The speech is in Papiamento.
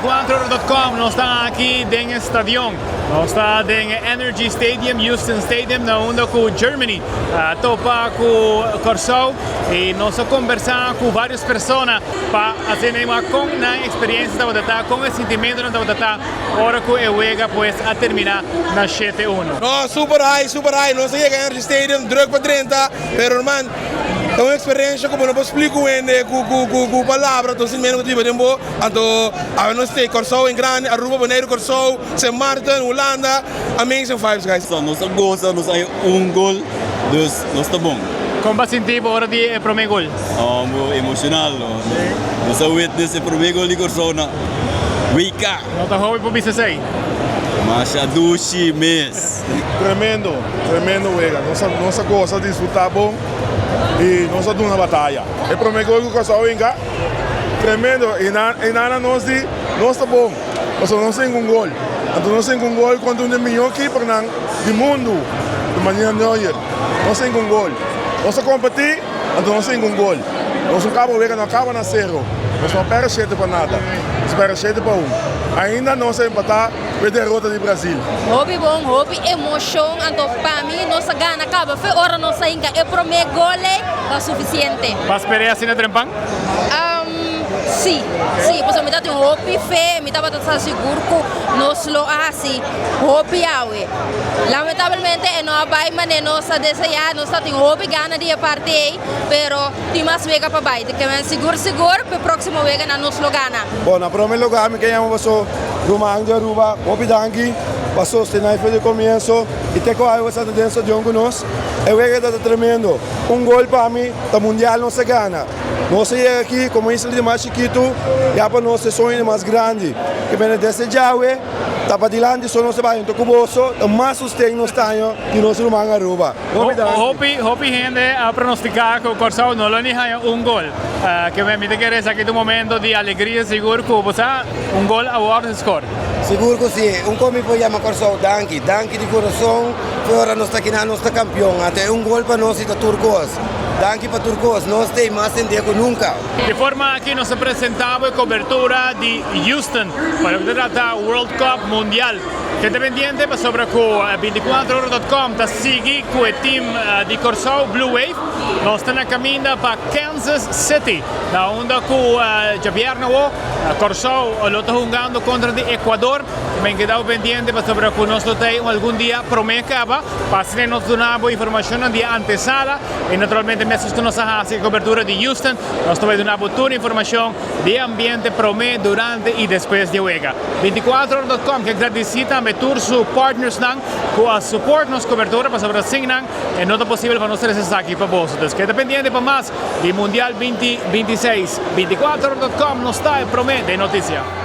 24ora.com, nos ta aki den e stadion. Nos ta den Energy Stadium, Houston Stadium, na unda ku Germany a topa ku Kòrsou i nos a kombersá ku vários persona pa asina wak kon nan eksperensia tabata ta, kon e sintimentunan tabata ta ora ku e wega pues a terminá na 7-1. No, super high, super high. Nos a yega Energy Stadium, druk pa drenta, pero man, ta un eksperensia ku bo no por splika un hende ku ku ku ku palabra, ta un sintimentu ku ta biba den bo. Anto awe nos ta Kòrsou en grandi, Aruba, Boneiru, Kòrsou, Sint Maarten, Hulanda, amazing vibes, guys. Nos a gosa, nos a haña un gol, dus nos ta bon. Kon bo a sinti bo ora di e promé gol? Bo emocional. Nos a witness e promé gol di Kòrsou na WK. No ta hopi por bisa esei. Masha dushi mes. Tremendo, tremendo wega. Nos a nos a gosa disfruta bon y nos a duna bataya. E prome gol cu Kòrsou hinka, tremendo. Y nan y nan a nos di nos ta bon pasobra nos tin un gol. Anto nos tin un gol contra un di e mihor keepernan di mundu, di manera Neuer. Nos tin un gol. Nos a competi. Anto nos tin un gol. Nos un caba wega no caba na cero. Nos no perde shete pa nada. Nos perde shete pa un. Ainda nos a empata cu e derota di Brazil. Hopi bon, hopi emocion, anto pa mi nos a gana caba fe ora nos a hinca e prome gol ey ta suficiente. Bo spera asina trempan? Si, si, pasobra mi tabatin hopi fe, mi tabata sa sigur cu nos lo a haci hopi awe. Lamentablemente e no a bai mane nos a desea, nos ta tin hopi gana di e parti ei, pero tin mas wega pa bai. Te men sigur sigur p'e proximo weganan nos lo gana. Bon, na prome lugar mi ke yama boso ruman di Aruba, hopi danki pa sostené for di comienso y te cu awe boso ta den stadion cu nos. E wega ta ta tremendo, un gol pa mi ta mundial nos a gana. Nos a yega aki como isla di mas chikitu, ya pa nos e soño di mas grandi. Ke bene desde djawe. Ta pa dilanti so nos ta bai hunto ku boso, ta mas sosten nos taño di nos ruman Aruba. Hopi danki. Hopi hopi hende a pronostica cu Corsou no lo ni haña un gol. Ke mi ta kere esaki ta un momento di alegria sigur cu bo sa un gol a wordo score. Sigur cu si. Un con mi por yama Corsou danki. Danki di curason fe ora nos ta kina nos ta campeon. Ata e un gol pa nos y ta tur cos. Danki pa tur cos. Nos ta ey mas sende cu nunca. Di forma aki nos a presenta bo e cobertura di Houston pa loke ta trata World Cup Mundial. Keda pendiente pasobra cu 24ora.com ta sigui cu e team di Corsou Blue Wave. Nos ta na caminda pa Kansas City na unda cu djabièrnè awo Corsou lo ta hungando contra di Ecuador. Men keda bo pendiente pasobra cu nos lo ta ey un algun dia prome caba pa asina nos duna bo informacionnan di e antesala. Y naturalmente mescos cu nos a haci e cobertura di Houston, nos ta bay duna bo tur informacion di e ambiente prome, durante y despues di e wega. 24ora.com ke gradici tambe tur su partnersnan cu a support nos cobertura pasobra sin nan e no ta posibel pa nos trece esaki pa boso. Dus keda pendiente pa mas di Mundial 2026. 24ora.com nos ta e prome den noticia.